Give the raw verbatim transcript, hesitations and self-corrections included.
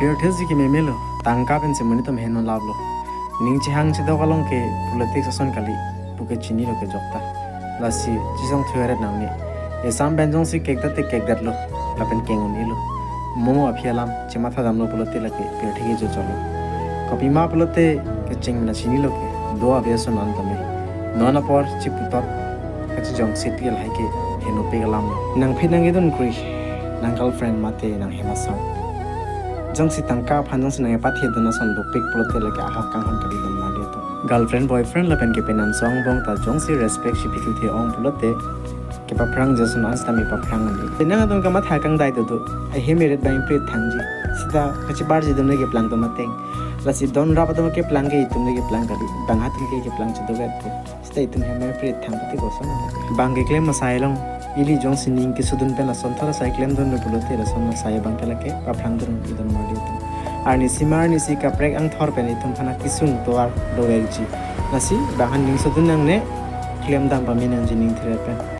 Pirthe si kememelo, tangka pensi monit atum heno laplo. Ning chehang chedok along ke politics ason kali, puke chinilo kejok ta. Lasi chisong thueret nangne. Esam pen jongsi kekdat te kekdatlo, lapen keng-un-elo. Mo aphi alam chematha damlo pulote lake pirthe ke jo cholo. Kopima pulote kecheng mena chinilo ke, do ave ason an tame. Non apor chiputot kachijong sitgel hai ke henopik alam. Nang phi nang idun kri, nang girlfriend mate nang hemasang. Jongsi tangka aphan jongsi nang epathi dun ason dopik pulote lake ahok kanghon kali dun mali atum. Girlfriend, boyfriend lapen kepenan song bong ta jongsi respect si pithu the ong pulote kepaphrang jason an sitame paphrang ali. Tenang atum kamatha kangdai dodo. Ahem eret bang prit thangji. Sita kachibarji dun le keplang atum ateng. Lasi don rap atum keplang ke itum le keplang kali. Bang atum ke keplang chedok et. Sita itum hem prit thang pati koson. Bang keklem asai along. Ili jongsi ning kesudun pen lason thora sai klemdun pulote lason asai bang ke lake paphrang dun idun mali atum. Arnisi ma arnisi kaprek angthor pen itum hana kisung tovar dovekji. Lasi bang han ning sudun nangne klemdam pame nangji ning thire pen.